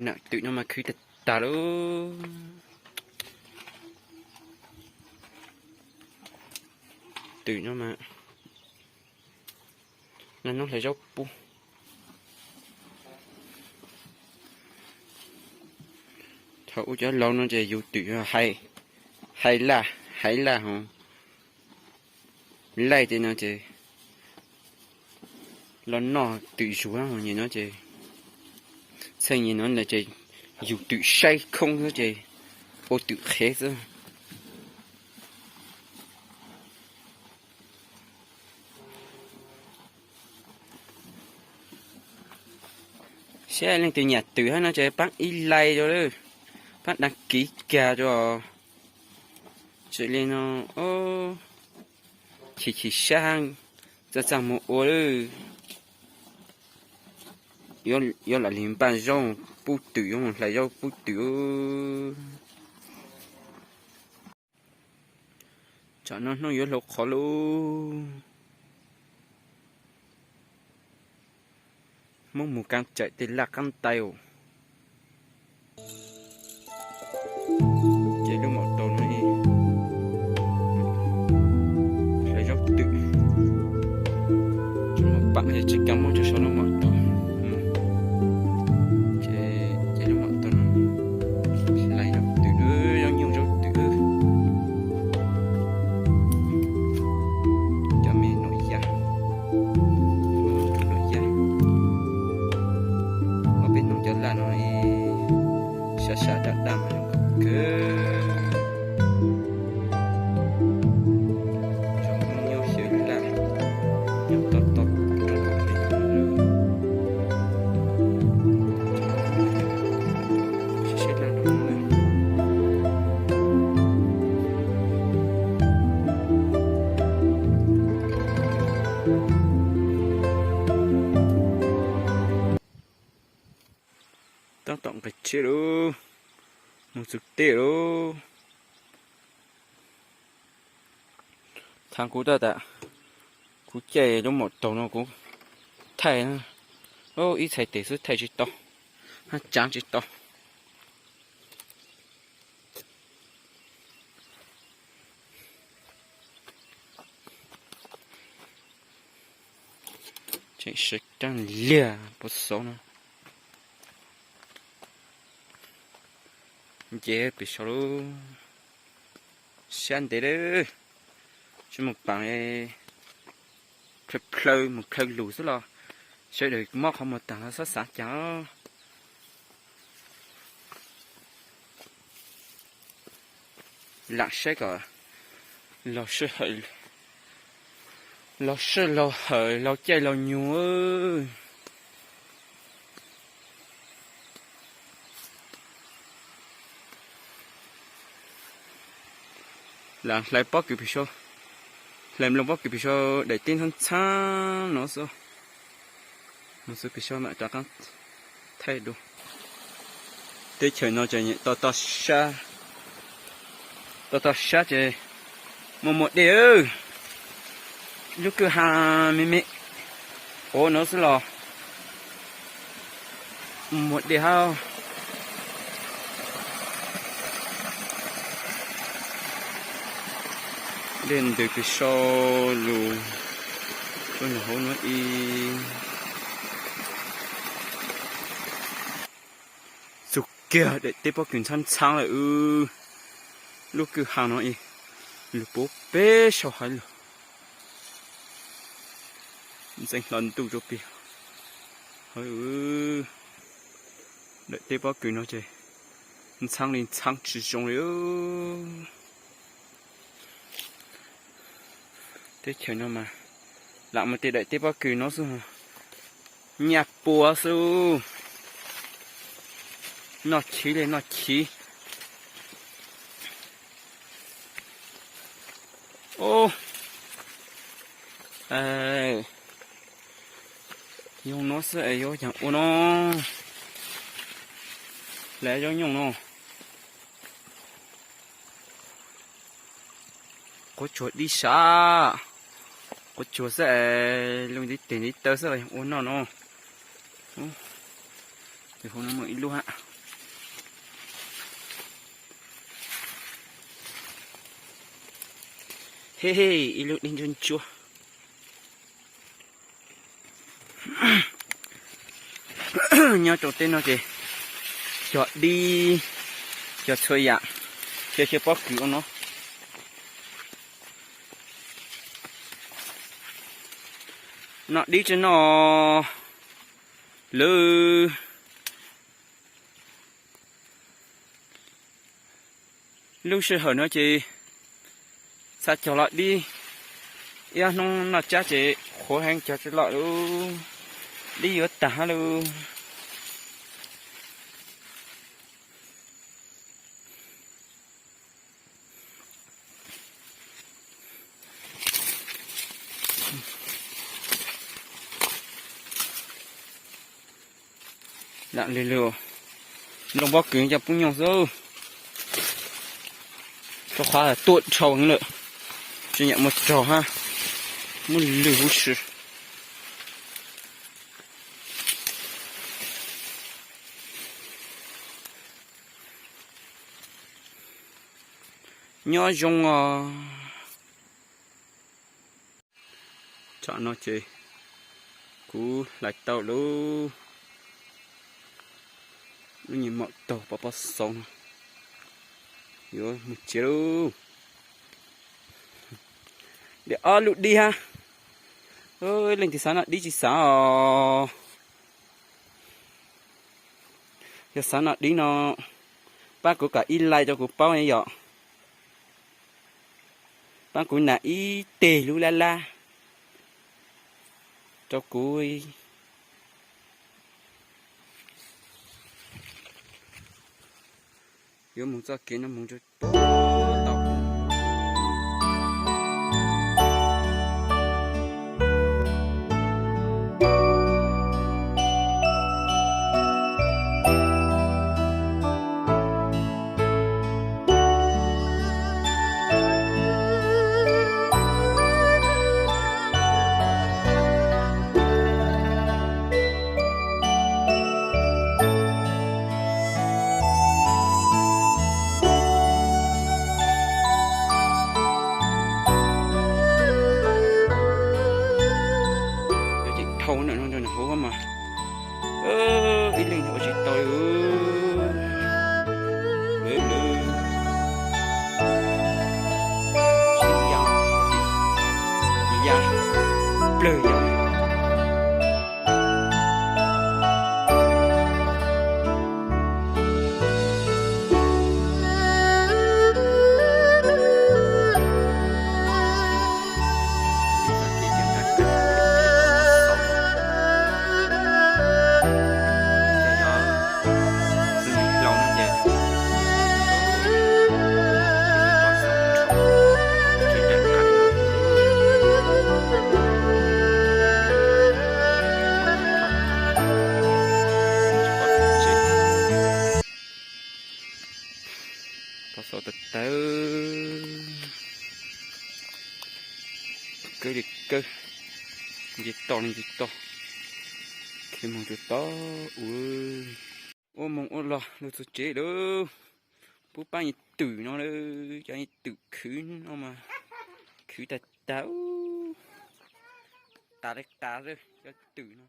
Nam twm no mas khwv tag tag lauj. Twm no mas nag nub hlais zaub pub. Thaum ub cov laus no ces yug twm hais laj, hais laj hov, laij tej no ces los noj twm zuag nyem no ces, txheej nyem no lawm ces yug twm saib khoob xwb ces ua twm qhev xwb. Saib leej twg nyiam twm hab no ces paab ib like rua lawm, paab đăng ký kag rua. Tsi le no, chim chim sab, txaj txaj moog ua lawm. Yuav lam li npaj zaub pub twm, yuav moog hlais zaub pub twm. Tsam no hnub yuav hlau qhov lauj. Muab mus kaam tsawm tej laj qaab ntais os. Ces lub maum taus no hlais zaub twm, tsi muaj paam ces tsi kav muab rua sau lub maum taus. Ces ces lub maum taus no hlais zaub twm, zaub nyuj zaub twm. Cov me nuam yaj, nuam yaj, ob peb hnub cov laj no sab sab daj daj mas zoo kawg. Zoo nyob xyaw laj, nyob toj toj roob toj peg no. Sab sab daj no. Tab tom nqis tsheb lauj, moog txug teb lauj. Thaam kuv tab tom, kuv caij lub maum taus no kuv thaij na, ib txhais tes xwb thaij tsi tau, hab tsaav tsi tau. Tseem sawv daag liag puag saud no. Nce pem saud lub sab ntev lawm, tsi moog paam, plhaw plhaw moog plhaw lug xwb los sawv daws mob qhov muag taag los xob xaav caag. Laam saib kom laug sij hawm, laug sij laug hawm laug caij laug nyoog. Laam hlais pob kws pem saud, hlais nploog pob kws pem saud daim teb ntxhaab ntxhaab no xwb. Moog xwb pem saud mam rov qaab thaij dua. Teb chaws no ces toj toj sab, toj toj sab ces muaj muaj dej. Lub kwj ha me me quav no xwb los muaj dej hab. Dej ntws pem saud lug, tuaj nyob hauv no ib. Txug kiag daim teb pob kws ntxhaab ntxhaab lawm wb. Lub kwj ha no ib, lug puag pem saud hauv lawm. Ntxeev hlo ntuj rua pem hauv. Daim teb pob kws no ces ntxhaab li ntxhaab tsi zoo li. Teb chaws no mas lam mus tej daim teb pob kws no xwb, nyaj pua xwb. Noj chiv li noj chiv. Yoog no xwb es yuav caag ua no. Lawv zaub nyooj no. Quav tsuag dib sab, quav tsuag xwb es lug ntiv tes ntiv taw xwb los ua noj no. Ces hauv no muaj ib lub hab. He, ib lub dib ntsuab ntsuab. Nyob rau tej no ces cog dib, cog txhua yam, cog xyaw pob kws ua no. Noj dib tsis noj lawm. Lub sij hawm no ces xav cog los dib, ib ob hnub noj tsab ces qhuav heev cog tsis los lawm, dib yuav tag lawm. Lam li lug nplooj pob kws coj pub nyoog xwb. Rau qhov tuaj dhau lawm, tsis nyiam muaj rog hab, muab lwg huv si. Nyob zoo os. Tsam no ces kuv hlais tau lub, lub nyuam maum taug pov pob xauv no, yuav mus tsev lauj. Dib ob lub dib hab. Leej twg xav noj dib tsis xav os. Yog xav noj dib no pab kuv kom ib like rau kuv paub yom. Pab kuv nas ib teg lub lab lab rau kuv. Yuav mus txoj kev no mus rau puag tom. Yuav tseem dhau ntawm no rau nram hauv mas ib leeg ua tsis tau li. Lwm lwm, ya, ya plawg ya. Pob xauv tawv tawv, kawg li kawg, nce toj li nce toj, khiav mus rau tod ua. Ua mus ua los lug txug tsev lawm. Pub pab yawg twm no lawm, cov yawg twm khwv no mas khwv tag tag, tas li tas lawm cov twm no.